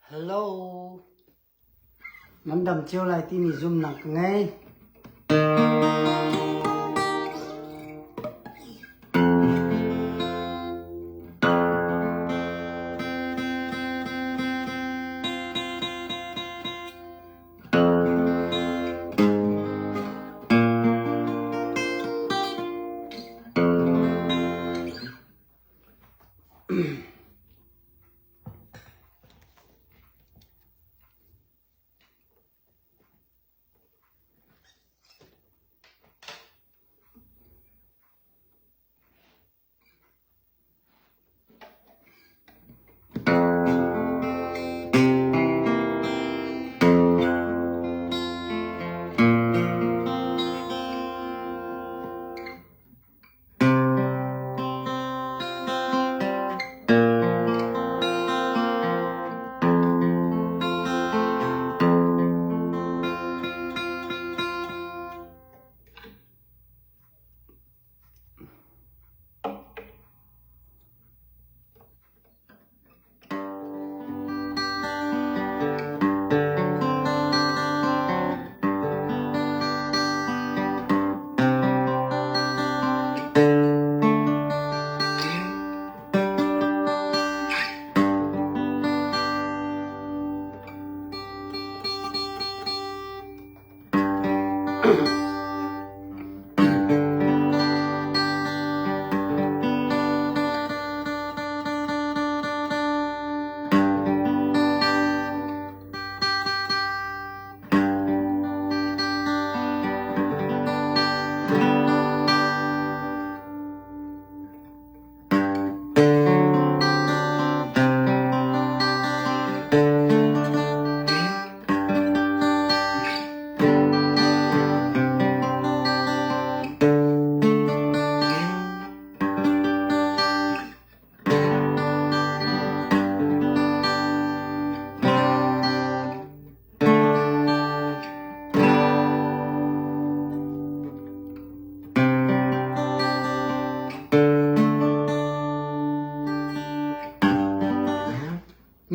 Hello. Nan dam cio lai timi zumnak ka ngei.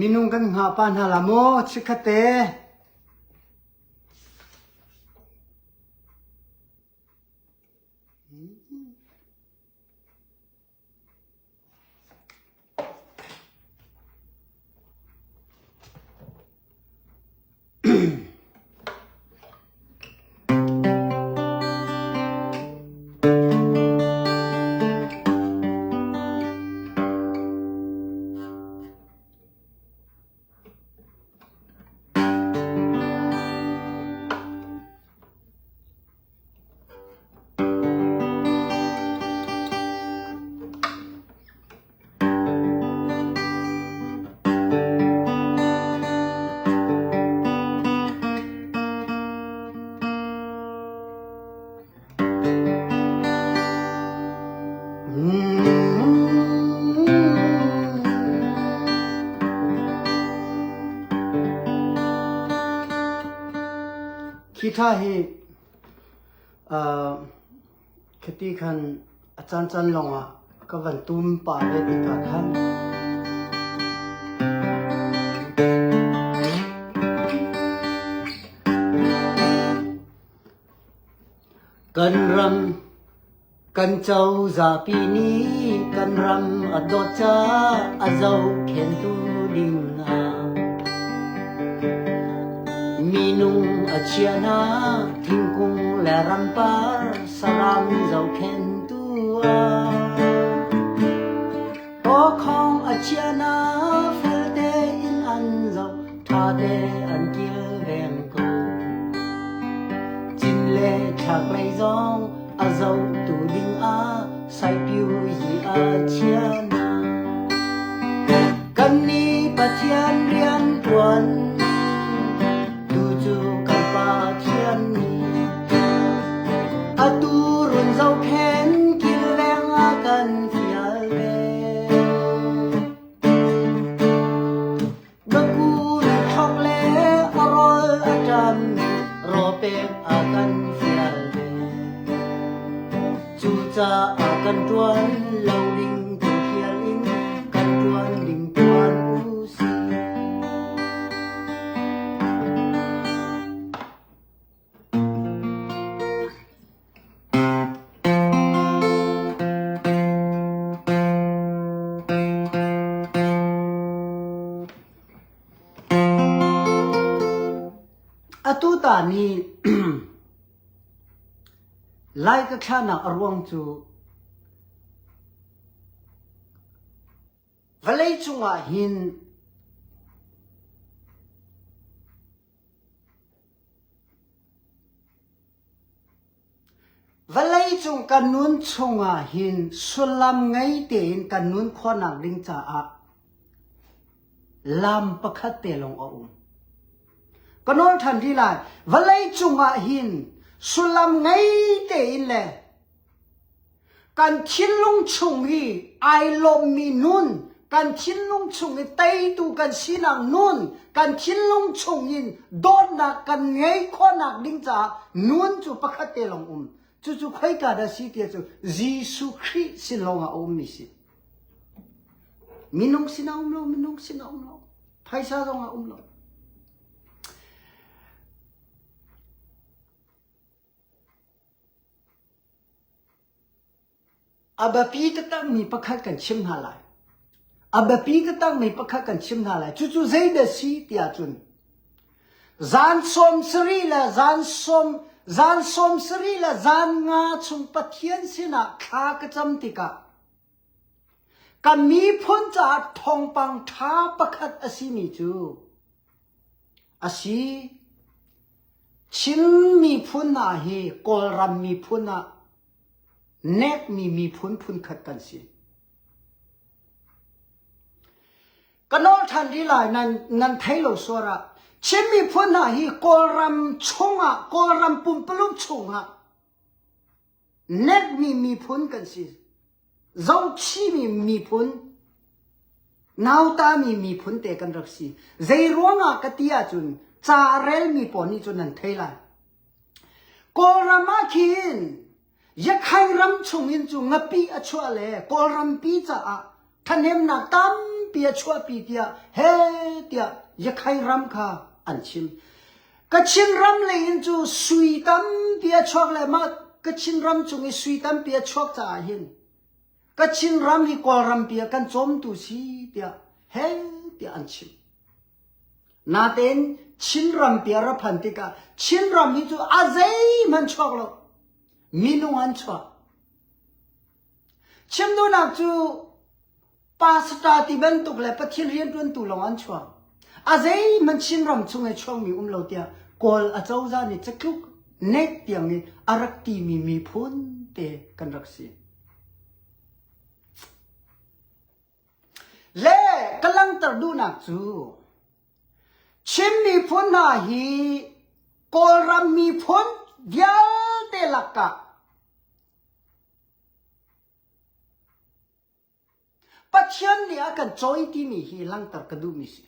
Minung kan hngah pa hna la maw chikkhat te. Khi tha hi khiti khan a caancaan lawngah ka van tum pah ve tikah khan kan ram kan cozahpi nih kan ram a dawt caah a zohkhenhtu ding ah minung a chiah hna thingkung le rampar saram zohkhenhtu ah Awkhawng a chia na fel tein an zoh, ṭha te an kilveng ko. Cin le thlaklei zong a zohtu ding ah Saipiu yi a chia na. Kan nih Pathian rian ṭuan, tu cu kan Pathian nih atu run zohkhen kilveng a kan fial ve. Ka kun thok le a rawl a ṭam rawpek a kan fial ve. Cucaah kan ṭuan lo ding tu hial in kan ṭuan ding ṭuan u sih. Atu ta ni Lai ka thlahnak a ruang cu vawlei cungah hin Vawleicung kan nun chungah hin sullam ngei tein kan nun khawhnak ding caah lam pakhat te lawng a um. Ka nawl ṭhan rih lai. Vawleicung ah hin sullam ngei tein le Kan thinlung chung i ai lawmmi nun, kan thinlung chung i teitu kan sinak nun, kan thinlung chung in dawtnak kan ngei khawhnak ding caah nun cu pakhat te lawng um. Cucu khoika dah si tiah cu Jesuh Khrih sin lawng ah a ummi si. Minung sin a um lo, minung sin a um lo. Phaisa zong a um lo. A biapi taktakmi pakhat kan chim hna lai. A biapi taktakmi pakhat kan chim hna lai. Cucu zeidah si tiah cun zan sawm sarih le zan sawm zan sawm sarih le zan nga chung Pathian sinah thla ka cam tikah kan miphun caah thawngpang ṭha pakhat a simi cu a si. Chin miphun hna hi Kawlram miphun ah nekmi miphun phunkhat kan si. Ka nawl ṭhan rih lai nan, nan thei lo suar ah Chin miphun hna hi Kawlram chungah Kawlram pumpuluk chungah Nekmi miphun kan si. Zohchimi miphun, nautami miphun te kan rak si. Zei ruangah ka ti ahcun ca a relmi pawl nih cun nan thei lai. Kawlram ah khin Yakhai ram chungin cu ngapih a chuah le Kawlrampi caah ṭhahnemnak tampi a chuahpi tiah he tiah Yakhai ram kha an chim. Kachin ram lei in cu sui tampi a chuak le mah Kachin ram chung i sui tampi a chuak caah hin Kachin ram hi Kawlram pi a kan cawmtu si tiah he tiah an chim. Natein Chin ram pi a ra phan tikah Chin ram hi cu a zeihmanh chuak lo. Minung an chuak. Chim duhnak cu Pastor ti bantuk le Pathian rianṭuantu lawng an chuak. A zeihmanh Chinram chung i chuakmi um lo tiah Kawl acozah nih catluk nek tiang in a rak timi miphun te kan rak si. Le ka langhter duhnak cu Chin miphun hna hi Kawlram miphun vialte lakah Pathian nih a kan cawi timi hi langhter ka duhmi si.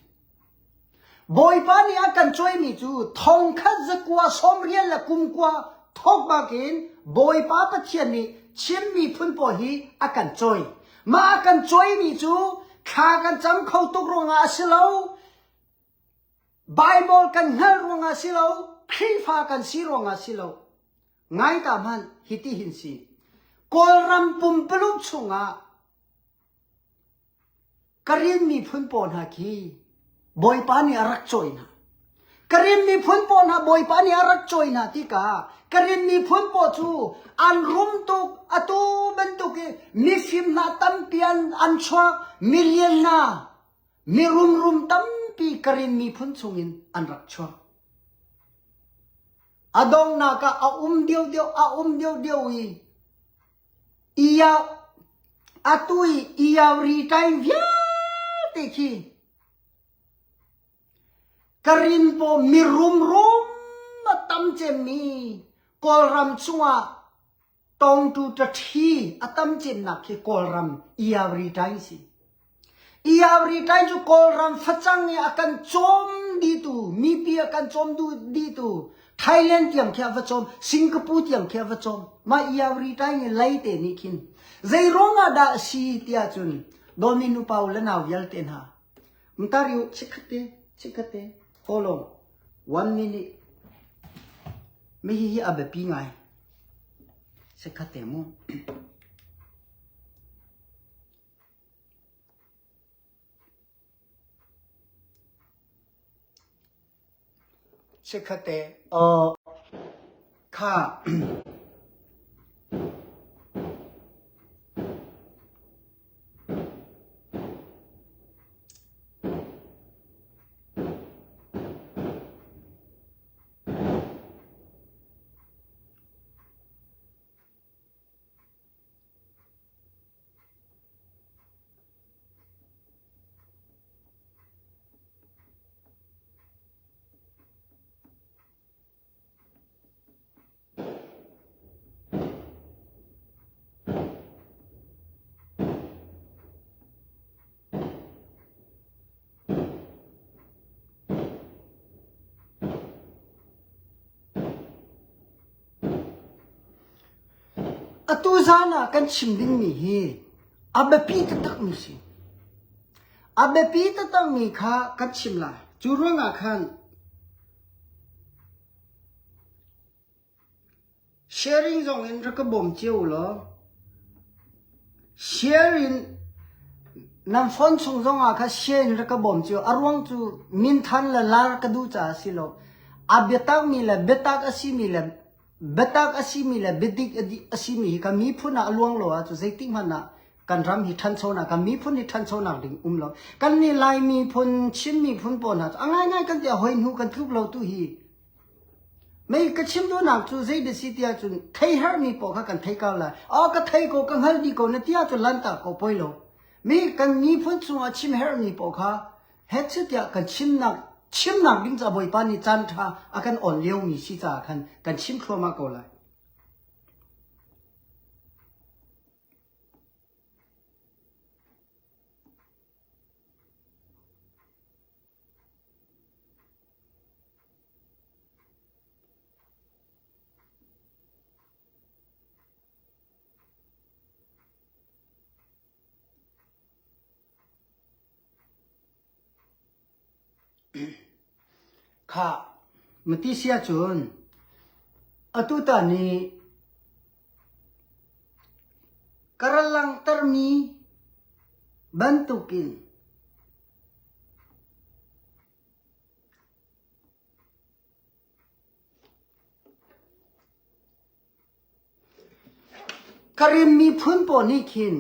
Bawipa nih a kan cawimi cu thongkhat zakua sawmrial le kumkua thawk bakin Bawipa Pathian nih Chin miphun pawl hi a kan cawi. Mah a kan cawimi cu thla kan cam kho tuk ruangah a si lo. Bible kan hngalh ruangah a si lo. Khrihfa kan si ruangah a si lo. Ngai ta hmanh hiti hin si. Kawlram pumpuluk chungah Karen miphun pawl hna khi Bawipa nih a rak cawi hna. Karen miphun pawl hna Bawipa nih a rak cawi hna tikah Karen miphun pawl cu an rum tuk atu bantuk i mifim hna tampi an, an chuak milian hna mirumrum tampi Karen miphun chungin an rak chuak. A donghnak ah a um deuhdeuh a um deuhdeuh i Iau atu i Iau-ri ṭai vialte khi ka rin paw mirum rum a tam cemmi Kawlram chungah tawngtu ṭaṭhi a tam cemnak khi Kawlram Iau-ri ṭai si. Iavri tlai cu Kawlram facang i a kan cawm dihtu, mipi a kan cawm dihtu, Thailand tiang khi a va cawm, Singapore tiang khi a va cawm. Mah Iavri tlai nih leite nih khin zei ruangah dah a si tiah cun dawmi nupa u le nau vialte hna Mtariu chikkhat te chikkhat te hold on one minute mi hi hi a biapi ngai chikkhat te mu Chikkhatte aw kha Atu zan ah kan chim dingmi hi a biapi taktakmi si. A biapi taktakmi kha kan chim lai. Cu ruangah khan sharing zong in rak ka bawm cio u law share in nan phone chung zong ah kha share in rak ka bawm cio. A ruang cu minthan le lar ka duh caah si lo. A biatakmi le biatak a simi le Biatak a simi le biadik a simi hi kan miphun ah a luang lo ahcun zeitik hmanh ah kan ram hi ṭhanchonak kan miphun hi ṭhanchonak ding um lo. Kan nih Lai miphun, Chin miphun pawl hna cu a ngaingai kan ti ah hoi hnu kan tluk lo tu hi. Mei ka chim duhnak cu zei dah si ti ahcun thei herhmi pawl kha kan thei ko lai. Aw ka thei ko, ka hngal dih ko na ti ahcun lanhtak ko poi lo. Mi kan miphun chungah chim herhmi pawl kha Hechet tiah kan chimnak chimnak ding ca Bawipa nih caan ṭha a kan awn liomi si caah khan kan chim thluahmah ko lai. Khah, mati si ahcun atutan i ka ral langhtermi bantukin Karim miphun pawl nih khin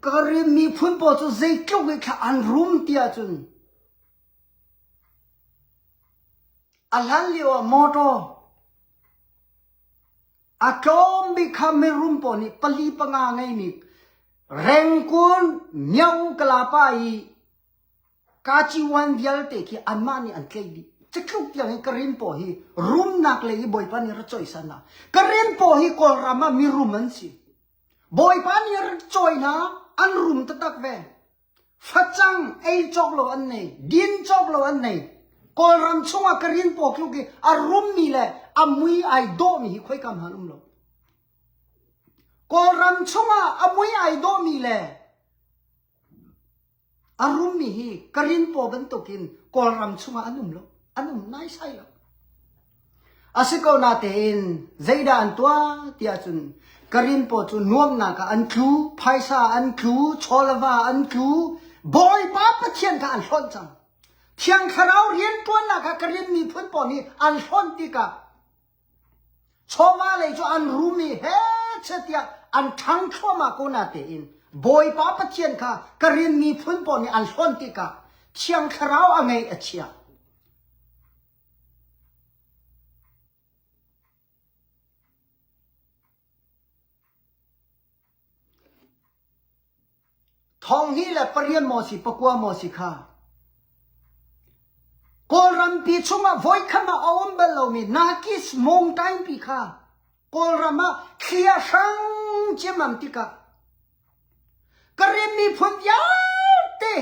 Karim miphun pawl cu zeitluk i thla an rum ti ahcun a hlan lio ah motor a tlawm bik kha mirum pawl nih pali panga ngeimi Rengkun Myo Kalapa i Kaciwan vialte khi anmah nih an tlaih dih. Cutluk tiang hi Karen paw hi rumnak lei i Bawipa nih ra cawisan hna. Karen paw hi Kawlram ah mirum an si. Bawipa nih ra cawi hna, an rum taktak ve. Facang ei cawk lo an nei, din cawk lo an nei. Kawlram chungah Karen paw tluk i a rummi le a mui ai dawhmi hi khoikam hmanh um lo. Kawlram chungah a mui ai dawhmi le A rummi hi Karin paw bantukin Kawlram chungah an um lo. An um naisai lo. A si ko natein zeidah an tuah tiah cun Karin paw cu nuamnak ah an tlu, phaisa an tlu, chawlava an tlu, Bawipa Pathian kha an hlonh cang. Thiang Thlarau rianṭuannak kha Karin miphun pawl nih an hlonh tikah Chawva lei cu an rum i hechet tiah an ṭhang thluahmah ko natein Bawipa Pathian kha Karin miphun pawl nih an hlonh tikah Thiang Thlarau a ngeih a chia. Thong hnih le pariat maw si pakua maw si kha Kawlrampi chungah voikhat ah a um bal lomi Nakis mawngtaingpi kha Kawlram ah thli a hrang ciammam tikah Karen miphun vialte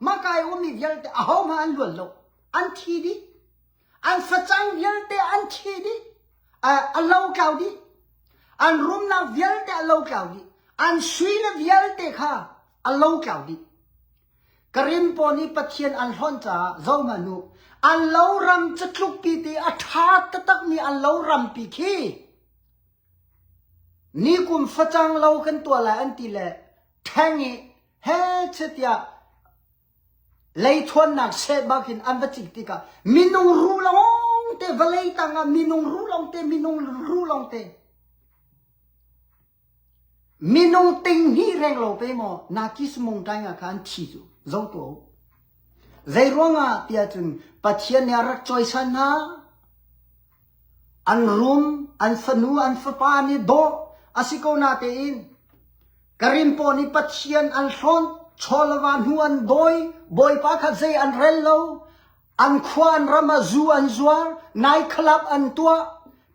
mahka i ummi vialte ahohmanh an luan lo an thi dih An facang vialte an thi dih. A lo tlau dih. An rumnak vialte a lo tlau dih. An sui le vialte kha a lo tlau dih. Karim pawl nih Pathian an hlonh caah zohhmanh u, an lo ram catlukpi te a ṭha taktakmi an lo rampi khi nikum facang lo kan tuah lai an ti le ṭheng i he tiah. Leithuannak seh bak in an va cik tikah minung ruh lawngte vawlei tangah minung ruh lawngte minung ruh lawngte minung ting hnih reng lo pe maw nakis mung taing ah khan thi cu zo tuah u. Zei ruangah tiah cun Pathian nih a rak cawisan hna. An rum, an fanu, an fapa nih dawh a si ko natein Karim pawl nih Pathian an hlawnh, chawlava hnu an dawi, Bawipa kha zei an rel lo, an khua an ram ah zu an zuar, night club an tuah,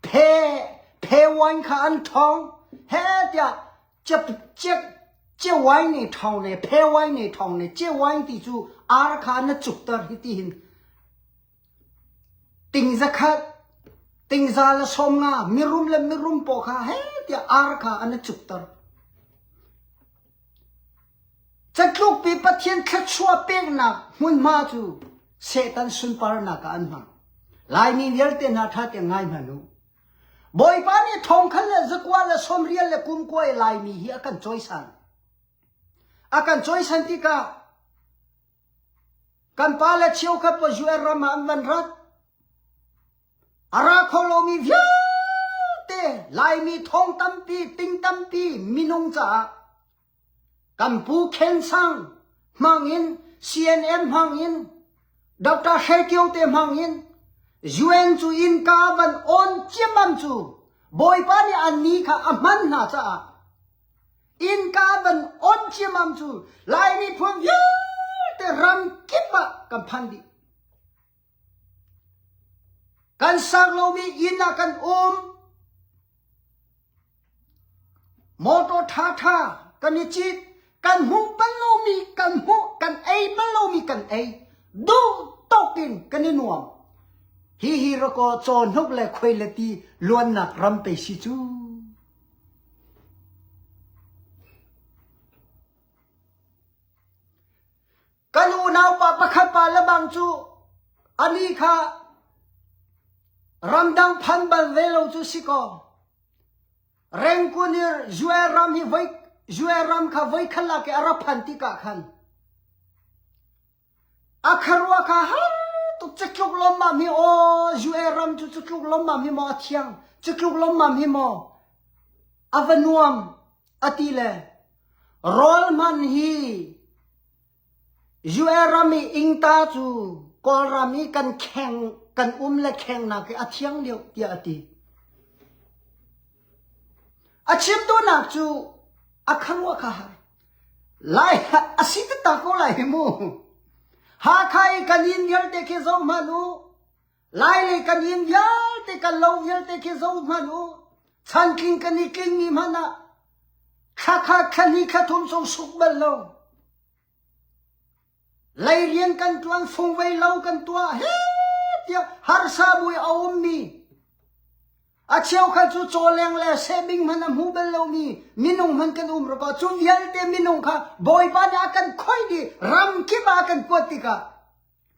phe, phe wine kha an ṭhawng, he tiah ce wine nih ṭhawng ne, phe wine nih ṭhawng ne, ce wine ti cu ar kha na cukter hi ti hin Ting zakhat, tingza le 50 mirum le mirum pawl kha he tiah ar kha an i cukter. Catlukpi Pathian thluachuah peknak hmunhma cu Satan sunparnak ah an hmang. Laimi vialte hna ṭha tein ngai hmanh u. Bawipa nih thongkhat le zakua le sawmrial le kumkua i Laimi hi a kan cawisan. A kan cawisan tikah Kan pale cheukhat pa UN ram ah an van rat. A ra kho lomi vialte Laimi thong tampi, ting tampi minung caah kan pu Khen Sang hmang in CNM hmang in Dr. Hre Kio te hmang in UN cu innka van on ciammam cu Bawipa nih an ni kha a hman hna caah Innka van on ciammam cu Lai miphun vialte ram kip ah kan phan dih. Kan sak lomi inn ah kan um. Motor ṭhaṭha kan i cit. Kan hmuh bal lomi kan hmuh, kan ei bal lomi kan ei. Duh tawk in kan i nuam. Hihi rakaw cawhnuk le khuai le ti luannak ram pei si cu. Kan unaupa pakhat pa lebang cu anih kha ramdang phan bal ve lo cu si kaw Rengkun i Juel ram hi voi Juel ram kha voi khat lak i a ra phan tikah khan A kharua kha har tuk cutluk lawmmam hi aw UA ram cu cutluk lawmmam hi maw a thiang cutluk lawmmam hi maw a va nuam a ti le rawl hman hi UA ram i ingta cu Kawlram i kan kheng kan um le kheng nak hi a thiang deuh tiah a ti. A chim duhnak cu a kharua kha har. Lai a si taktak ko lai hi mu. Hakha i kan inn vialte khi zoh hmanh u. Lai lei kan inn vialte kan lo vialte khi zoh hmanh u. Chantling kan i tlingmi hmanh ah thla khat thla hnih thla thum chung suk bal lo. Lei rian kan ṭuan fungvei lo kan tuah he tiah harsa mui a ummi a cheukhat cu cawleng le sehbing hmanh a hmu bal lomi minung hmanh kan um rua cu vialte minung kha Bawipa nih a kan khoi dih ram kip ah a kan kuat tikah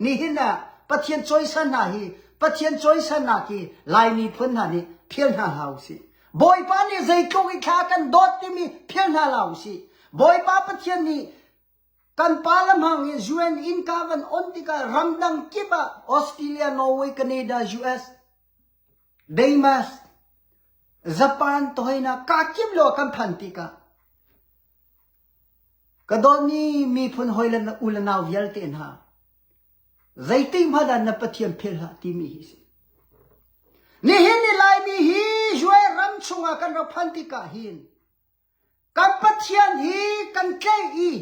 nihin ah Pathian cawisan hna hi Pathian cawisannak hi Lai miphun hna nih phil hna hlah usih. Bawipa nih zeitluk i thla kan dawt timi phil hna hlah usih. Bawipa Pathian nih Kan pa le hmang in UN innka van on tikah ramdang kip ah Australia, Norway, Canada, US, Denmark, Japan tohina ka kip lo kan phan tikah ka dawtmi miphun hawi le u le nau vialte hna zeitik hmanh ah na Pathian philh hlah timi hi si. Nihin ni Laimi hi UN ram chungah kan rak phan tikah hin Kan Pathian hi kan tlaih i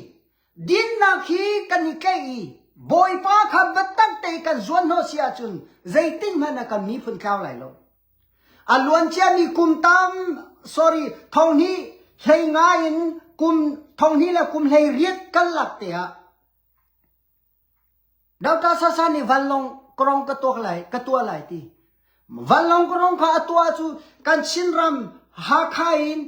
dinnak hi kan i tlaih i Bawipa kha biatak te kan zuan hnawh si ahcun zeitin hmanh ah kan miphun tlau lai lo. A luanciami kum tam sorry thonghnih hlei nga in kum thonghnih le kum hlei riat kan lak te ah Doctor Sasa nih vanlawng krong ka tuak lai, ka tuah lai ti. Vanlawng krong kha a tuah cu kan Chinram Hakha in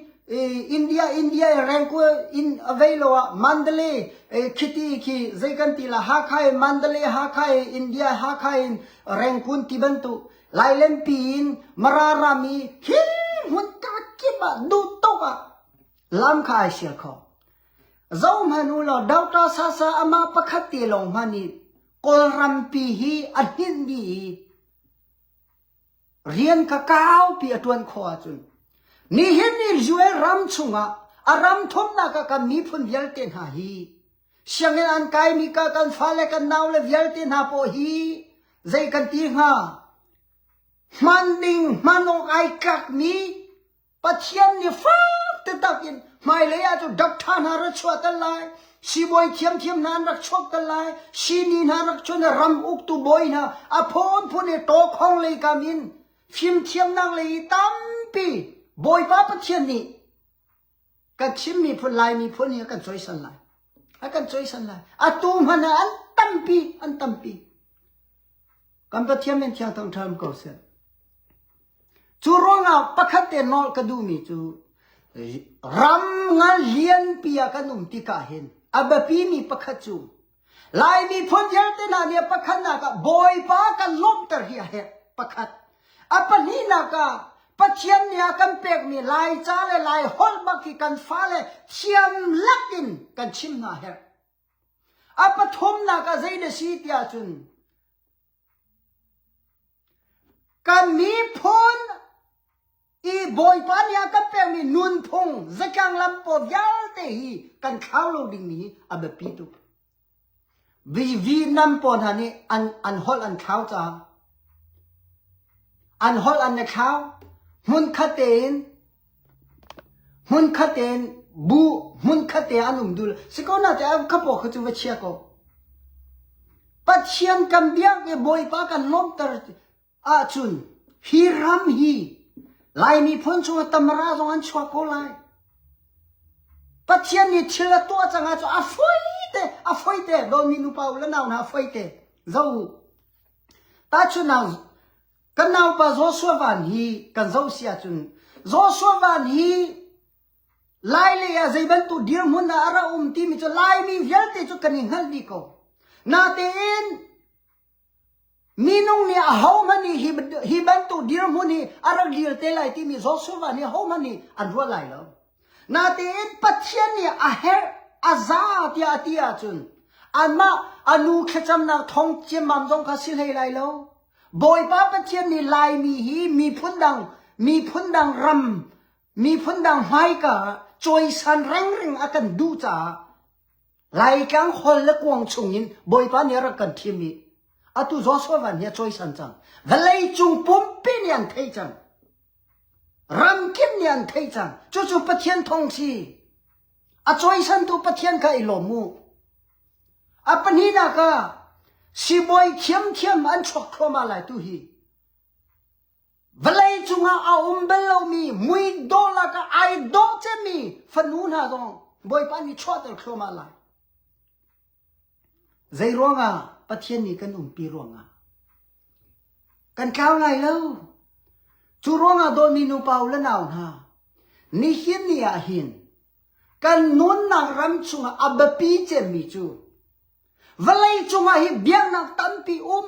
India India i rengku in a vei lo ah Mandalay khiti khi zei kan ti la Hakha in Mandalay Hakha in India Hakha in Rengkun ti bantuk Lailenpi in Mara ram i hi hmun ka kip ah duh tok ah lam kha ai sial kho. Zohhmanh u law Doctor Sasa amah pakhat te lawng hmanh nih. Kawlrampi hi a hninh dih i rian kha kaupi a ṭuan khawh ahcun nihin ni Israel ram chungah a ram thumnak ah kan miphun vialte hna hi sianginn an kaimi ka kan fale kan naule vialte hna pawl hi zei kan ti hnga hman ding hman awk ai tlakmi Pathian nih fak taktak in hmailei ah cu doctor hna rak chuah tal lai, siibawi thiamthiam hna an rak chuak tal lai, sini hna rak chuah hna, ram uktu bawi hna a phunphun i tawkhong lei kam in fimthiamnak lei i tampi Bawipa Pathian nih kan Chin miphun Lai miphun hi a kan cawisan lai. A kan cawisan lai. Atu hmanh ah an tampi, an tampi. Kan Pathian min thiang thangṭha ko seh. Cu ruangah pakhat te nawl ka duhmi cu ram ngan lianpi ah kan um tikah hin a biapimi pakhat cu Lai miphun vialte hna nih pakhatnak ah Bawipa kan lawmhter hi a herh pakhat. A pahnihnak ah Pathian nih a kan pekmi Laica le Lai holh bak hi kan fale thiam lakin kan chim hna herh. A pathumnak ah zei na si tiah cun Kan miphun i Bawipa nih a kan pekmi nunphung zatlang lam pawl vialte hi kan thlau lo dingmi hi a biapi tuk. Vietnam pawl hna nih an, an holh an thlau caah an holh an i thlau. Hmunkhat tein hmunkhat tein bu hmunkhat te an um dul. Si ko na te kha paw kha cu va chia ko. Pathian kan biak i Bawipa kan lawmhter ahcun hi ram hi Lai miphun chungah tamara zong an chuak ko lai. Pathian nih thil a tuah cang ahcun a foi te, a foi te, dawmi nupa u le nau hna a foi te. Zo u. Tahchunhnak kan naupa Joshua Van hi kan zoh si ahcun Joshua Van hi Lailei ah zei bantuk dirhmun ah a rak um timi cu Laimi vialte cu kan i hngalh dih ko. Natein minung nih ahohmanh nih hi, hi bantuk dirhmun hi a rak dir te lai timi Joshua nih ahohmanh nih an ruah lai lo. Natein Pathian nih a herh, a za tiah a ti ahcun anmah a nu thlacamnak thawng ciammam zong kha si hlei lai lo. Bawipa Pathian nih Laimi hi miphun dang miphun dang ram Miphun dang hmaika ah cawisan rengring a kan duh caah Laitlang hol le kuang chungin Bawipa nih a rak kan thim i atu Joshua van hi a cawisan cang. Vawlei cung pumpi nih an theih cang. Ram kip nih an theih cang. Cucu Pathian thawng si. A cawisantu Pathian kha i lawm u. A pahnihnak ah sibawi thiamthiam an chuak thluahmah lai tu hi. Vawlei cungah a um bal lomi muidawh lakah ai dawh cemmi fanu hna zong Bawipa nih chuahter thluahmah lai. Zei ruangah Pathian nih kan umpi ruangah kan tlau lai lo. Cu ruangah dawtmi nupa u le nau hna, nihin ni ah hin kan nunnak ram chungah a biapi cemmi cu vawlei cungah hi biaknak tampi um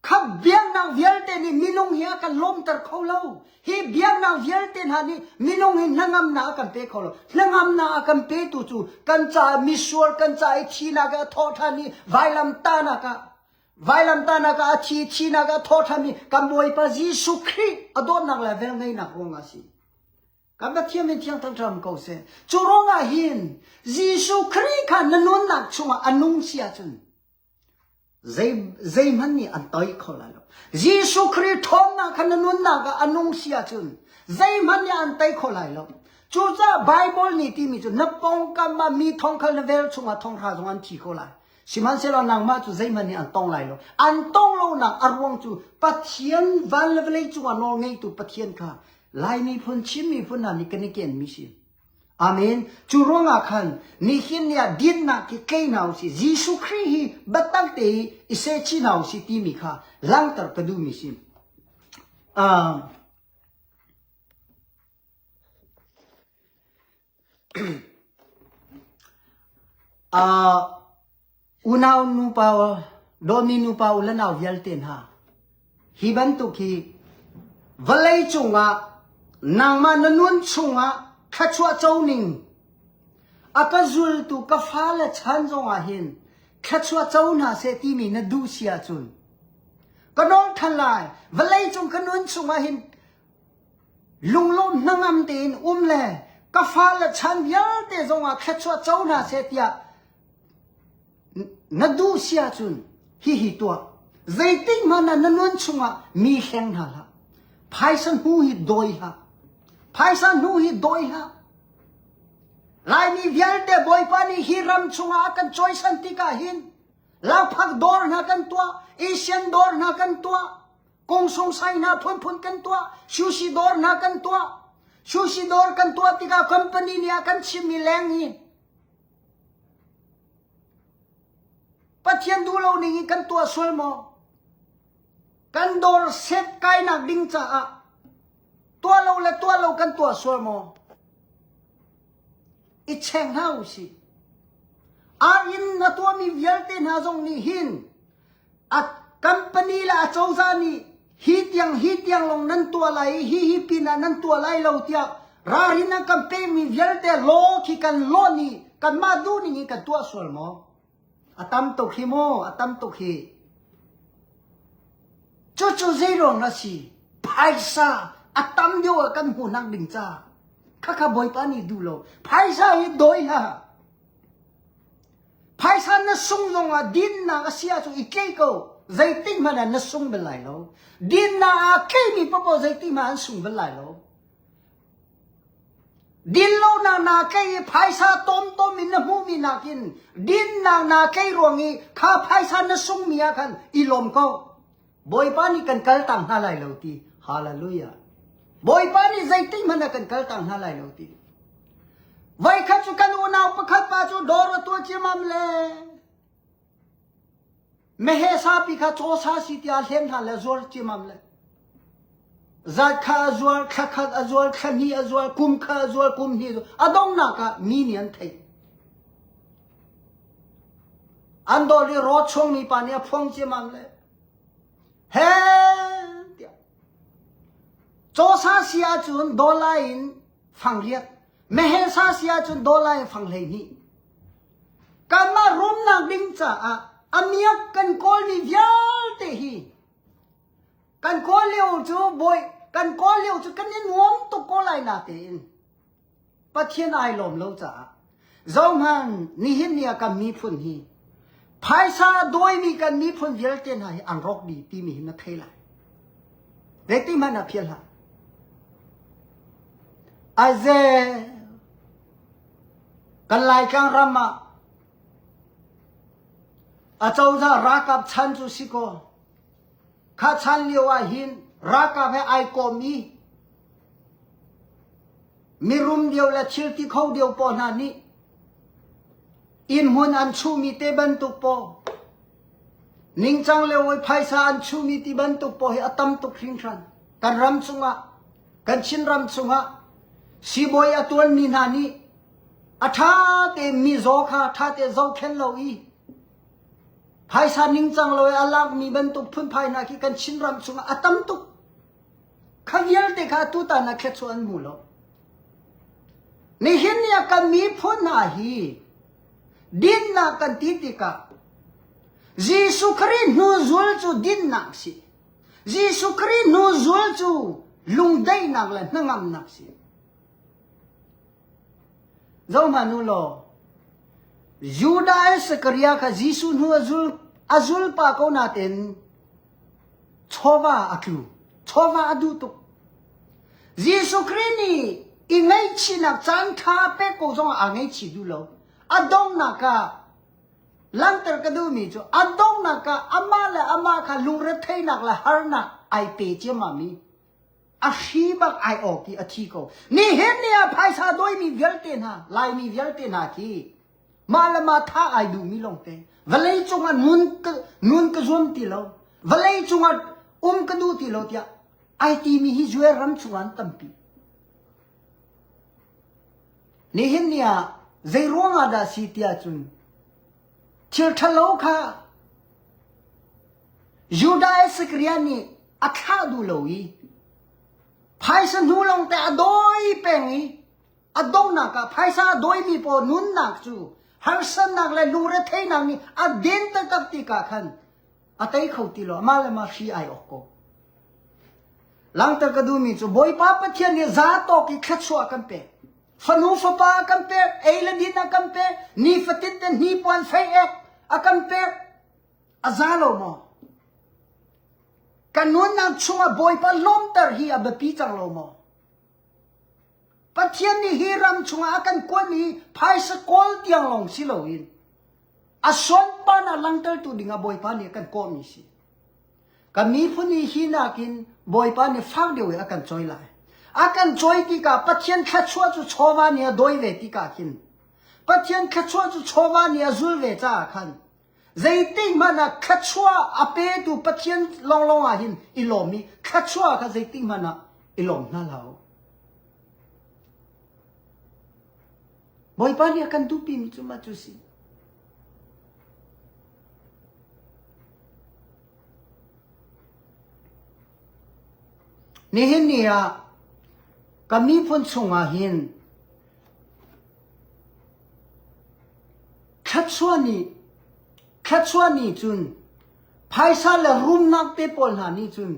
Kha biaknak vialte nih minung hi a kan lawmter kho lo. Hi biaknak vialte hna nih minung hi hnangamnak a kan pe kho lo. Hnangamnak a kan petu cu kan caah misual kan caah i thinak ah a thawh ṭhan i vailamtahnak ah vailamtahnak ah a thi thinak ah a thawh ṭhan i kan Bawipa Jesuh Khrih a dawtnak le velngeihnak ruangah a si. Kan Pathian min thiang thangṭhat ko seh. Cu ruangah hin Jesuh Khrih kha na nunnak chungah a nung si ahcun Zei, zeihmanh nih an toi kho lai lo. Jesuh Khrih ṭhawnnak kha na nunnak ah a nung si ahcun zeihmanh nih an tei kho lai lo. Cucaah Baibal nih timi cu na pawngkam ah mi thongkhal na vel chungah thonghra zong an thi ko lai. Sihmanhsehlaw nangmah cu zeihmanh nih an tong lai lo. An tong lonak a ruang cu Pathian van le vawlei cungah nawl ngeitu Pathian kha Lai miphun, Chin miphun hna nih kan i kenmi si. Amen. Cu ruangah khan nihin ni ah dinnak hi tlei hna usih. Jesuh Khrih hi biatak te i i sehchih hna usih timi kha langhter ka duhmi si. Uh, uh, Unau nupa dawtmi nupa u le nau vialte hna, hi bantuk hi vawlei cungah nangmah na nun chungah thluachuah co ning a ka zultu ka fale chan zongah hin. thluachuah co hna seh timi na duh si ahcun ka nawl than lai. Vawleicung ka nun chungah hin lunglawm hnangam tein um le ka fale chan vialte zongah thluachuah co hna seh tiah na duh si ahcun hihi tuah. Zeitik hmanh ah na nun chungah mi hleng hna hlah. Phaisa hnu hi dawi hlah. Phaisa hnu hi dawi hlah. Laimi vialte Bawipa nih hi ram chungah a kan cawisan tikah hin Lakphak dawr hna kan tuah, Asian dawr hna kan tuah, kungsung sai hna phunphun kan tuah, sushi dawr hna kan tuah. Sushi dawr kan tuah tikah company nih a kan chimmi leng hi Pathian duh lo ning in kan tuah sual maw? Kan dawr set kainak ding caah tuah lo le tuah lo kan tuah sual maw? I cheng hna u sih. Ar in na tuahmi vialte hna zong nih hin a company le a cozah nih hi tiang hi tiang lawng nan tuah lai i hi hi pin ah nan tuah lai lo tiah ralrin an kan pekmi vialte law khi kan lawn i kanmah duh ning in kan tuah sual maw? A tam tuk hi mu, a tam tuk hi. Cucu zeiruang a si? Phaisa a tam deuh ah kan hmuhnak ding ca. Khakha Bawipa nih duh lo. Phaisa hi dawi hlah. Phaisa na sung zong ah dinnak a si ahcun i tlei ko. Zeitik hmanh ah na sung bal lai lo. Dinnak aa tleimi paohpaoh zeitik hmanh an sung bal lai lo. Dinlonak naa tlei i phaisa tomtom in na hmuhmi nakin dinnak naa tlei ruang i kha phaisa na sungmi ah khan i lawm ko. Bawipa nih kan kaltak hna lai lo ti. Hallelujah. Bawipa nih zeitik hmanh ah kan kaltak hna lai lo ti. Voikhat cu kan unau pakhat pa cu dawr a tuah ciamam le Meheh sapi kha cawsa si tiah hlem hna le zuar ciamam le. Zat kha a zuar, thla khat a zuar, thla hnih a zuar, kum kha a zuar, kum hnih a zuar. A donghnak ah mi nih an theih. An dawr i rawt chungmi pa nih a phuang ciamam le. He tiah. Cawsa si ahcun dollar in fangriat, meheh sa si ahcun dollar in fang 12. Kanmah rumnak ding caah a miak kan kawlmi vialte hi kan kawl lio cu bawi kan kawl lio cu kan i nuam tuk ko lai natein Pathian ai lawm lo caah zohhmanh nihin ni ah kan miphun hi phaisa dawimi kan miphun vialte hna hi an rawk dih timi hi na thei lai. Zeiti hmanh ah phial hlah. Aize Kan Laitlang ram ah acozah ralkap chan cu si kaw kha chan lio ah hin ralkap he ai kawm i mirum deuh le thil ti kho deuh pawl hna nih innhmun an chuhmi te bantuk pawl ningcang lio i phaisa an chuhmi ti bantuk pawl hi a tam tuk hringhran kan ram chungah Kan Chinram chungah siibawi a tuanmi hna nih a ṭha tein mizaw kha ṭha tein zohkhenh lo i phaisa ningcang lo i a lakmi bantuk phunphai hna khi kan Chinram chungah a tam tuk. Kha vialte kha tutan ah thluachuah an hmu lo. Nihin ni ah kan miphun hna hi dinnak kan ti tikah Jesuh Khrih hnu zul cu dinnak si. Jesuh Khrih hnu zul cu lungdaihnak le hnangamnak si. Zohhmanh u law, Judah Isakaria kha Jesuh hnu a zul, a zul pa ko natin chawva a tlu. Chawva a duh tuk. Jesuh Khrih nih i ngaihchihnak caan ṭha a pek ko zongah aa ngaihchih duh lo. A donghnak ah Langhter ka duhmi cu a donghnak ah amah le amah kha lungretheihnak le harnak ai pe ciammam i a hri bak ai awk i a thi ko. Nihin ni ah phaisa dawimi vialte hna, Laimi vialte hna khi mah le mah tha ai duhmi lawngte. Vawlei cungah nun ka, nun ka zuam ti lo. Vawlei cungah um ka duh ti lo tiah ai timi hi Israel ram chungah an tampi. Nihin ni ah zei ruangah dah si tiah cun thil ṭhalo kha Judah Isakariah nih a thlah duh lo i phaisa hnu lawngte a dawi peng i a donghnak ah phaisa a dawimi pawl nunnak cu Harsatnak le lungretheihnak nih a den taktak tikah khan a tei kho ti lo. Amah le mah hri ai awk ko. Langhter ka duhmi cu Bawipa Pathian nih zatawk i thluachuah kan pek. Fanu fapa a kan pek, ei le din a kan pek, nifatin te hnipuan fei ek a kan pek. A za lo maw? Kan nunnak chungah Bawipa lawmter hi a biapi cang lo maw? Pathian nih hi ram chungah a kan kuatmi phaisa kawl tiang lawng si loin a sunparnak langhtertu dingah Bawipa nih a kan kawhmi si. Kan miphun hi hi nakin Bawipa nih fak deuh in a kan cawi lai. A kan cawi tikah Pathian thluachuah cu chawva nih a dawi ve tikah khin Pathian thluachuah cu chawva nih a zul ve caah khan zeitik hmanh ah thluachuah a petu Pathian lawnglawng ah hin i lawm i thluachuah kha zeitik hmanh ah i lawm hna hlah u. Bawipa nih a kan duhpimi cu mah cu si. Nihin ni ah ka miphun chungah hin thluachuah nih thluachuah nih cun phaisa le rumnak te pawl hna nih cun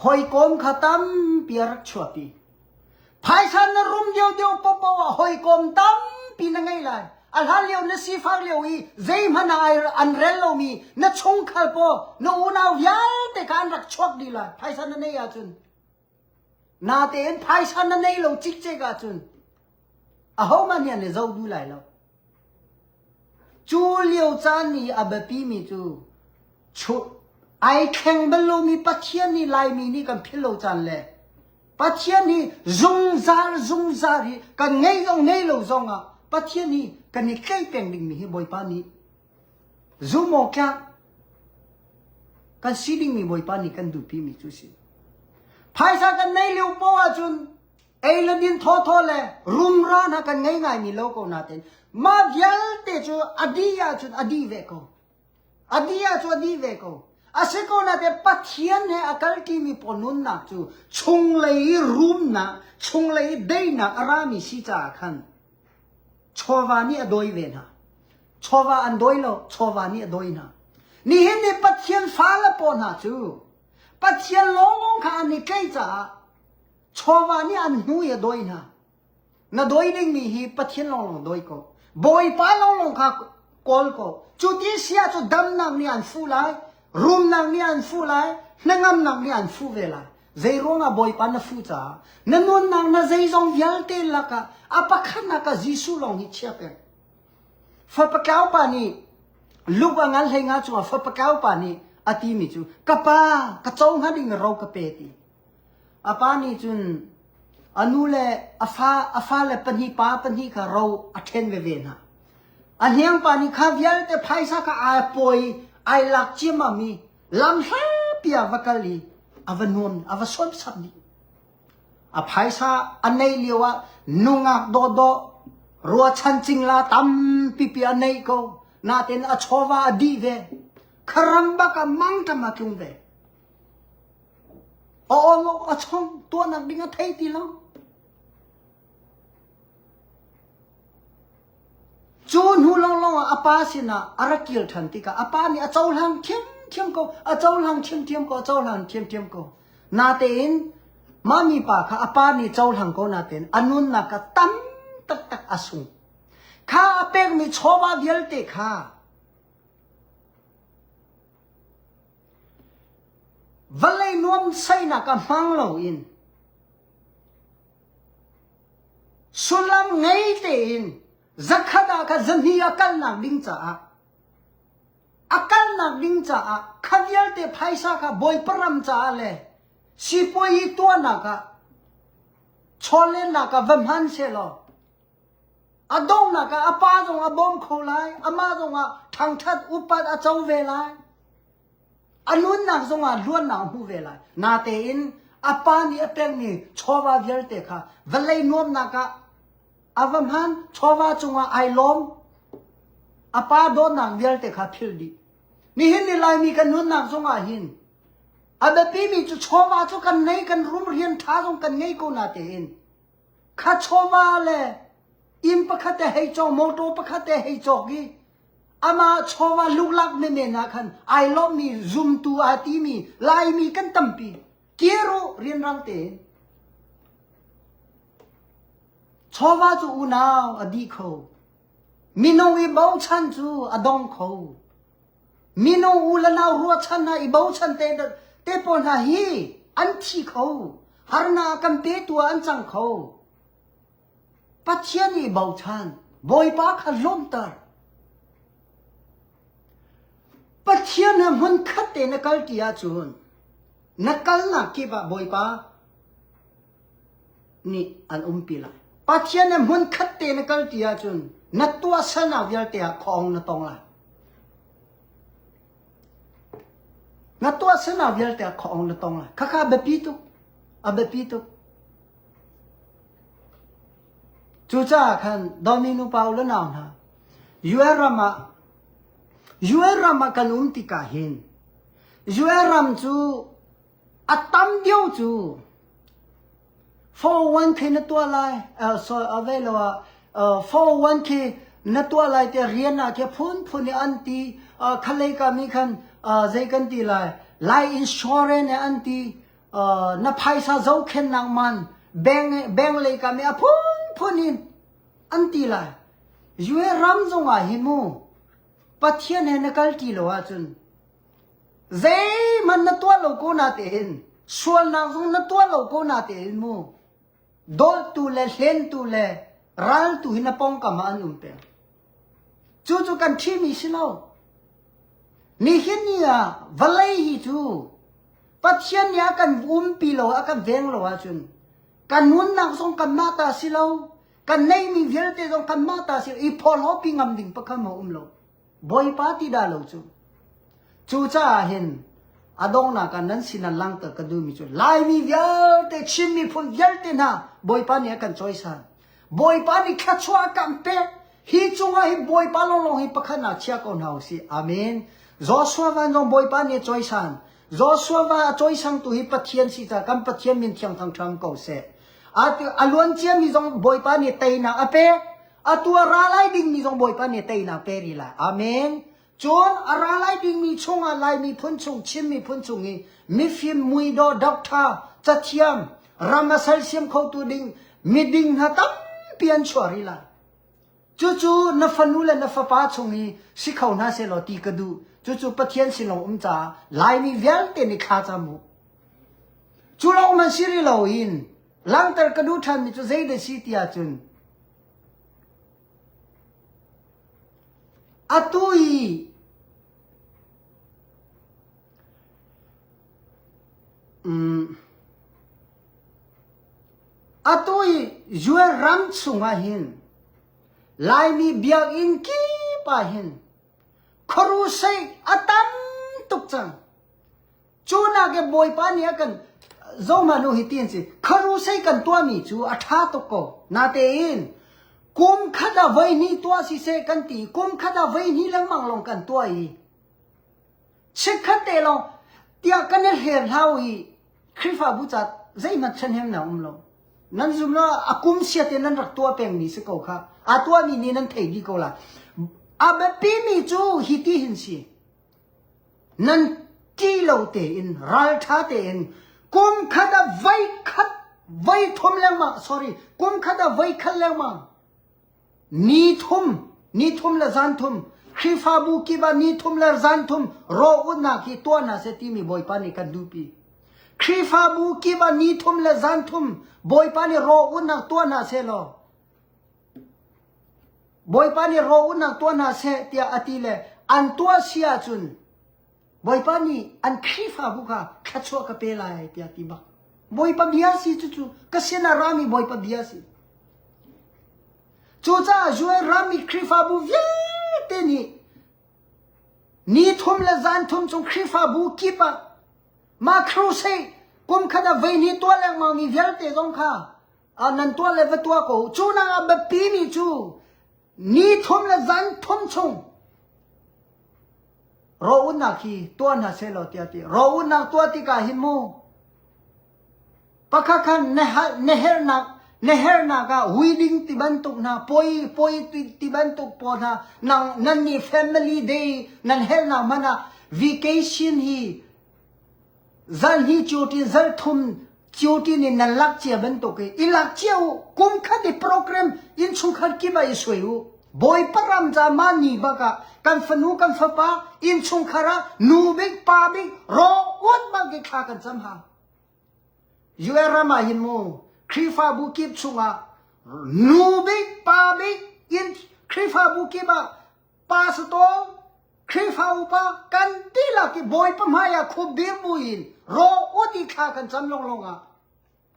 hawikom kha tampi a rak chuahpi. Phaisa na rum deuhdeuh paohpaoh ah hawikom tampi na ngei lai. A hlan lio na sifak lio i zeihmanh ah an rel lomi na chungkhar paw na unau vialte kha an rak chuak dih lai. Phaisa na neih ahcun. Natein phaisa na nei lo cikcek ahcun ahohmanh nih an i zoh duh lai lo. Cu lio caan i a biapimi cu ai thleng bal lomi Pathian nih Laimi nih kan philh lo caan le Pathian hi zungzal zungzal hi kan ngei zong ngei lo zong ah Pathian hi kan i tlaih peng dingmi hi Bawipa nih zum awk tlak kan si dingmi Bawipa nih kan duhpimi cu si. Phaisa kan nei lio poah ahcun ei le din thawthaw le rumra hna kan ngei ngaimi lo ko nain mah vialte cu a dih ahcun a dih ve ko. A dih ahcun a dih ve ko. A si ko nain Pathian he a kalṭimi pawl nunnak cu chunglei i rumnak, chunglei i daihnak a rami si caah khan chawva nih a dawi ve hna. Chawva an dawi lo, chawva nih a dawi hna. Nihin ni Pathian fale pawl hna cu Pathian lawnglawng kha an i tlaih caah chawva nih an hnu i a dawi hna. Na dawi dingmi hi Pathian lawnglawng dawi ko. Bawipa lawnglawng kha kawl ko. Cu ti si ahcun damnak nih an fuh lai, rumnak nih an fuh lai, hnangamnak nih an fuh ve lai. Zei ruangah Bawipa na fuh caah na nunnak na zeizong vialte lakah a pakhatnak ah Jesuh lawng hi chia peng. Fapa tlau pa nih Luke a ngan hlei nga cungah fapa tlau pa nih a timi cu ka pa ka co hnga ding ro ka pe ti. A pa nih cun a nu le a fa a fale pahnih pa pahnih kha ro a ṭhen veve hna. A hniang pa nih kha vialte phaisa kha aa pawi ai lak ciammam i lam hlapi ah va kal i a va nuam a va sawmsam dih. A phaisa a neih lio ah nungak dawhdawh ruachan cingla tampipi a neih ko. Natin a chawva a dih ve. Kharam bak ah mangṭam a tlung ve. A awlok a chong tuahnak ding a thei ti lo. Cu hnu lawnglawng ah a pa sinah a rak kir ṭhan tikah a pa nih a cohlang ṭhiamṭhiam ko, a cohlang ṭhiamṭhiam ko, a cohlang ṭhiamṭhiam ko. Natein mah mipa kha a pa nih cohlang ko natein a nunnak kha tam taktak a sung. Kha a pekmi chawva vialte kha Vawlei nuamhsaihnak ah hmang loin sullam ngei tein zakhat ah kha zahnih a kalnak ding caah a kalnak ding caah kha vialte phaisa kha Bawipa ram caah le sipuazi tuahnak ah chawlehnak ah va hman sehlaw A donghnak ah a pa zong a bawm kho lai, amah zong ah ṭhangṭhat upat a co ve lai. A nunnak zong ah luatnak a hmu ve lai. Natein a pa nih a pekmi chawva vialte kha vawlei nuamnak ah a va hman, chawva cungah ai lawm. A pa dawtnak vialte kha philh dih. Nihin ni Laimi kan nunnak zong ah hin a biapimi cu chawva cu kan nei, kan rum rian ṭha zong kan ngei ko natein kha chawva le. Inn pakhat te hei cawk, motor pakhat te hei cawk i amah chawva luklak menmen ah khan ai lawmmi zumtu aa timi Laimi kan tampi. Kir u rianrang tein. Chawva cu unau a dih kho. Minung i bochan cu a dong kho. Minung u le nau ruahchan hna i bochan te, te pawl hna hi an thi kho. Harnak kan petu ah an cang kho. Pathian i bochan, Bawipa kha lawmter. Pathian he hmunkhat te na kal ti ahcun na kalnak kip ah Bawipa nih an umpi lai. Pathian he hmunkhat te na kal ti ahcun na tuahsernak vialte ah khuaawng na tong lai. Na tuahsernak vialte ah khuaawng na tong lai. Khakha a biapi tuk. A biapi tuk. Cucaah khan dawmi nupa u le nau hna, UN ram ah UN ram ah kan um tikah hin UN ram cu a tam deuh cu 401k na tuah lai uh, sorry a vei lo ah uh, 401k na tuah lai te rian ah khi phunphun i an ti uh, khalei ka mi khan uh, zei kan ti lai lai insurance an ti na phaisa zohkhennak man bank bank lei kam i a phunphun in an ti lai US ram zong ah hi mu Pathian he na kal ti lo ahcun zeihmanh na tuah lo ko na tein sualnak zong na tuah lo ko na tein mu dawltu le hlentu le raltu hi na pawngkam ah an um peng cu cu kan ṭhimi si lo nihin ni ah vawlei hi cu Pathian nih a kan umpi lo, a kan veng lo ahcun kan nunnak zong kanmah ta si lo, kan neihmi vialte zong kanmah ta si lo, i phorhlawpi ngam ding pakhat maw um lo. Bawipa ti dah lo cu. Cucaah hin a donghnak ah nan sin ah langhter ka duhmi cu Laimi vialte, Chin miphun vialte hna Bawipa nih a kan cawisan. Bawipa nih thluachuah a kan pek. Hi cungah hi Bawipa lawnglawng hi pakhat ah chia ko hna usih. Amen. Joshua van zong Bawipa nih a cawisan. Joshua va a cawisangtu hi Pathian si caah kan Pathian min thiang thangṭham ko seh. A luan ciami zong Bawipa nih teinak a pek. Atu a ra lai dingmi zong Bawipa nih teinak pe rih lai. Amen. Cun a ra lai dingmi chungah Lai miphun chung, Chin miphun chung i mifim, muidawh, doctor, cathiam, ram a sersiam khotu ding miding hna tampi an chuah rih lai. Cucu na fanu le na fapa chung i si kho hna sehlaw ti ka duh. Cucu Pathian sin lawng um caah Laimi vialte nih thla cam u. Cu lawng man si rih loin langhter ka duh ṭhanmi cu zeidah si ti ahcun atu i um, atu i US ram chungah hin Laimi biakinn kip ah hin khuarusei a tam tuk cang. Cu nak i Bawipa nih a kan zohhmanh u hi ti an si. Khuarusei kan tuahmi cu a ṭha tuk ko. Natein kum khat ah voi hnih tuah siseh kan ti kum khat ah voi hnih lengmang lawng kan tuah i chikkhat te lawng tiah kan i hler hlau i Khrihfabu ca zeihmanh ṭhahnemnak um lo. Nan zum lo a kum sia te nan rak tuah pengmi si ko kha. A tuahmi nih nan thei dih ko la. A biapimi cu hi ti hin si. Nan ṭih lo tein ralṭha tein kum khat ah voi khat voi thum lengmang sorry kum khat ah voi khat lengmang ni thum ni thum le zan thum Khrihfabu kip ah ni thum le zan thum rawh-utnak hi tuah hna seh timi Bawipa nih kan duhpi. Khrihfabu kip ah ni thum le zan thum Bawipa nih rawh-utnak tuah hna seh law Bawipa nih rawh-utnak tuah hna seh tiah a ti le an tuah si ahcun Bawipa nih an Khrihfabu kha thluachuah ka pe lai tiah ti bak. Bawipa bia si cucu ka sin ah rami Bawipa bia si. Cucaah Israel rami Khrihfabu vialte nih ni thum le zan thum chung Khrihfabu kip ah mah crusade kum khat ah voi hnih tuah lengmang mi vialte zong kha nan tuah le va tuah ko cu nak a biapi mi cu ni thum le zan thum chung rawh-unnak hi tuah hna seh law tiah ti rawh-unnak tuah tikah hin mu pakhat khan na herhnak Na hernak ah wedding ti bantuk hna, poi poi ti bantuk pawl hna, nang nan nih family day nan hernak hmanh ah vacation hi zalhnih cutin zalthum cutin in nan lak cia bantuk i i lak cia u kum khat i program innchungkhar kip ah i suai u Bawipa ram ca mah ni bak ah kan fanu kan fapa innchungkhar ah nu bik pa bik ro uat bak i thla kan cam ha UN ram ah hin mu Khrihfabu kip chungah nu bik pa bik in Khrihfabu kip ah pastor Khrihfa upa kan dihlak i Bawipa hmai ah khupbir buin raw ut i thla kan cam lawnglawng ah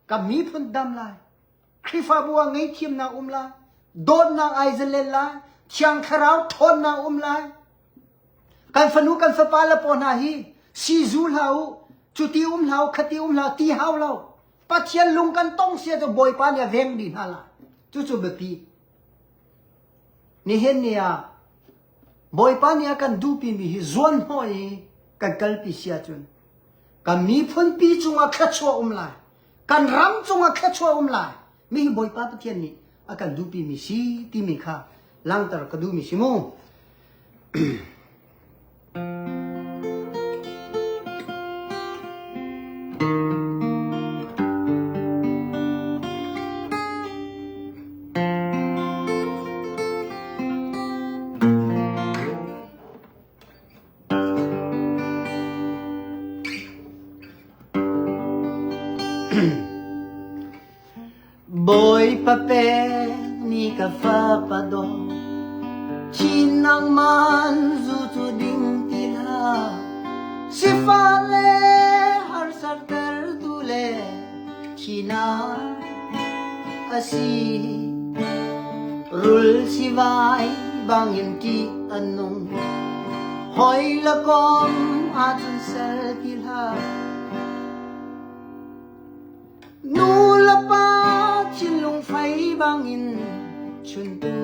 kan miphun dam lai. Khrihfabu ah ngaihthiamnak um lai. Dawtnak ai zalen lai. Thiang Thlarau ṭhawnnak um lai. Kan fanu kan fapa le paw hna hi sizu hlah u, cuti um hlah u, khati um hlah u, ti hau lo. Pathian lung kan tong sia cu Bawipa nih a veng dih hna lai. Cucu biapi. Nihin ni ah Bawipa nih a kan duhpimi hi zuanhnawh i kan kalpi si ahcun kan miphunpi cungah thluachuah um lai. Kan ram cungah thluachuah um lai. Mi hi Bawipa Pathian nih a kan duhpimi si timi kha langhter ka duhmi si mu. Bawipa pekmi ka fapa dawt, Chin nangman zu cu ding ti hlah. Sifah le harsattertu le thihnak a si. Rul sivai bangin ṭih a nung, hawi le kom ahcun sal ti hlah. Nu le pa thinlung fei bangin chuntu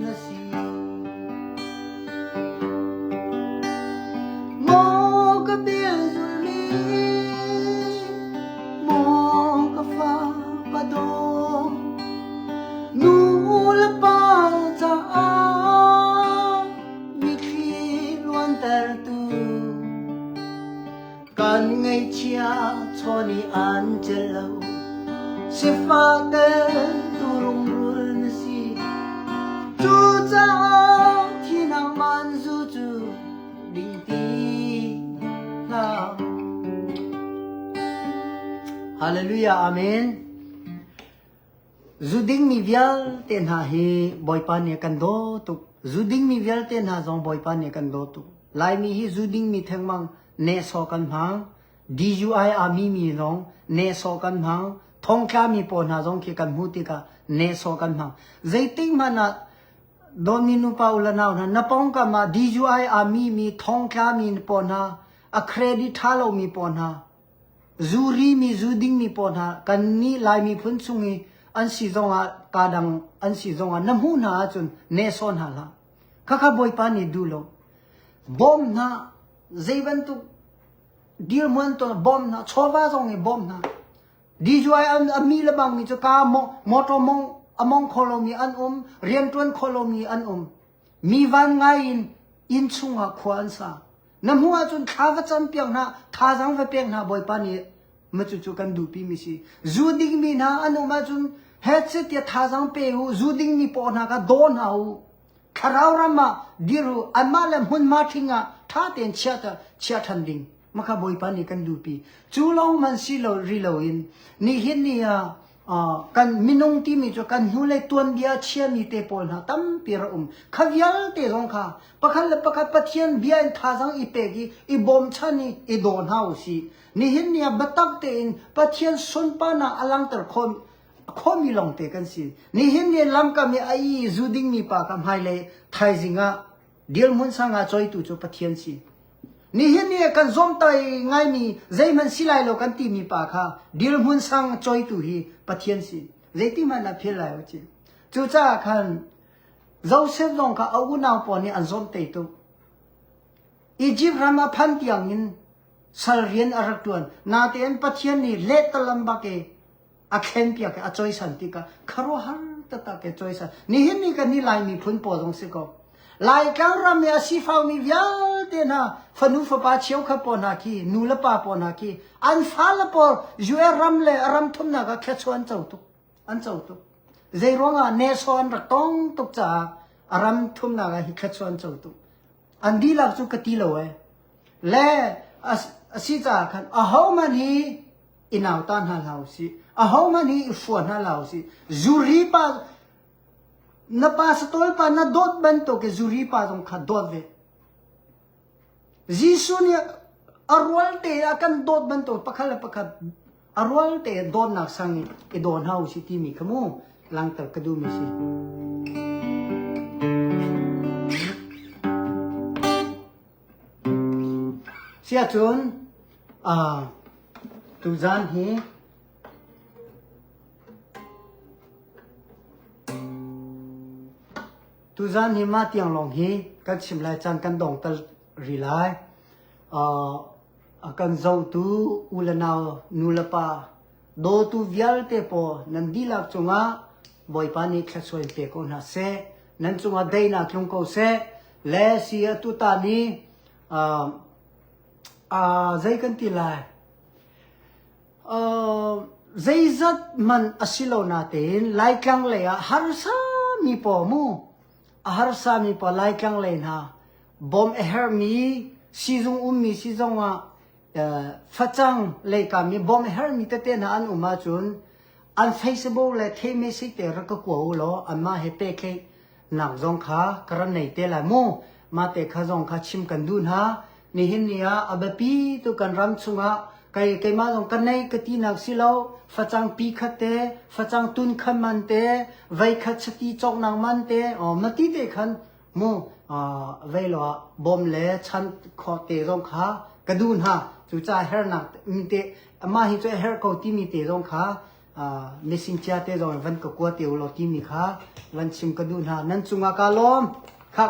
na si. Maw ka bia zulmi, maw ka fa pa daw, nu le pa caah mitthli luantertu. Kan ngaihchia chawn i an celh lo, sifah tel tu rungrul na si. Cucaah thinak man zu cu ding ti hlah. Hallelujah, Amen. Zu dingmi vialte hna hi Bawipa nih a kan daw tuk. Zu dingmi vialte hna zong Bawipa nih a kan daw tuk. Laimi hi zu dingmi thengmang nehsawh kan hmang. DUI aa mimi zong nehsawh kan hmang. Thongtlami pawl hna zong khi kan hmuh tikah nehsawh kan hmang. Zeitik hmanh ah dawtmi nupa u le nau hna na pawngkam ah DUI aa mimi thongtlami pawl hna a credit ṭha lomi pawl hna Zu rimi, zu dingmi pawl hna kannih Lai miphun chung i an si zongah kaa dang an si zongah na hmuh hna ahcun nehsawh hna hlah. Khakha Bawipa nih duh lo. Bawm hna, zei bantuk dirhmun to bawm hna, chawva zong i bawm hna. DUI an a mi le bangmi cu ka motor mong a mong kho lomi an um, rianṭuan kho lomi an um. Mi van ngai in inn chungah khua an sa. Na hmuh ahcun thla va cam piak hna, thazaang va pek hna Bawipa nih ma cucu kan duhpi mi si. Zu dingmi hna an um ahcun headset tiah thazaang pe u, zu dingmi paw hna kha daw hna u. Thlarau ram ah dir u, anmah le hmunhma ṭhing ah ṭha tein chiah chiah ṭhan ding. Maka Bawipa nih kan duhpi. Cu lawng man si lo ri loin nihin ni ah kan minung timi cu kan hnulei tuanbia chiami te pawl hna tampi ra um. Kha vialte zong kha pakhat le pakhat Pathian bia in thazaang i pek i i bawmchan i i daw hna u sih. Nihin ni ah biatak tein Pathian sunparnak a langhter khawh khomi lawngte kan si. Nihin ni lamkam i a i zu dingmi pa kha hmailei thaizing ah dirhmun sang ah coitu cu Pathian si. Nihin ni kan zawmtai ngaimi zeihmanh si lai lo kan timi pa kha dirhmun sang coitu hi Pathian si. Zeiti hmanh ah phil lai u ci. Cucaah khan Joseph zong kha a unau pawl nih an zawmhtei tuk. Egypt ram a phan tiangin sal rian a rak ṭuan. Natein Pathian nih lehtalam bak i A thlenpiak i a cawisan tikah khuaruahhar taktak i cawisan. Nihin ni kan i Lai miphun pawl zong si ko. Laitlang ram i a sifakmi vialte hna fanu fapa cheukhat pawl hna khi nu le pa pawl hna khi an fale pawl US ram le ram thumnak ah thluachuah an co tuk. An co tuk. Zei ruangah nehsawh an rak tong tuk caah a ram thumnak ah hi thluachuah an co tuk. An dihlak cu ka ti lo ee. Le a si caah khan ahohmanh hi i nauta hna hlah usih. Ahohmanh hi i hrua hna hlah usih. Zuri pa na pa satawl pa na dawt bantuk i zuri pa zong kha dawt ve. Jesuh nih a rual te a kan dawt bantuk pakhat le pakhat a rual te dawtnak sang i i daw hna usih timi kha mu langter ka duhmi si. Siahcun uh, tuzan hi tuzan hi mah tiang lawng hi kan chim lai caan kan dong tal rih lai. Uh, a kan zohtu u le nau nu le pa dawtu vialte pawl nan dihlak cungah Bawipa nih thluachuah in pe ko hna seh. Nan cungah daihnak tlung ko seh. Le si atu ta ni uh, uh, zei kan ti lai? Uh, zeizat man a si lo natein Laitlang lei ah harsa mi pawl mu a harsa mi pawl Laitlang lei hna bawm a herhmi sizung ummi si zongah uh, facang leikam mi bawm a herhmi tete hna an um ahcun an Facebook le theimi si te rak ka kua u law anmah he pehtlaih nak zong kha ka rak nei te lai mu mah te kha zong kha chim kan duh hna nihin ni ah a biapi tu kan ram chungah kei keimah zong ka nei ka ti nak si lo facang pi khat te facang tun khan man te vei khat chati cawk nak man te o mati te khan mu vei lo ah bom le chan kho te zong kha ka duh hna cu ca hernak te amah hi cu a herh ko timi te zong kha mising cia te zong van ka kua te u law timi kha van chim ka duh hna nan cungah ka lawm kha.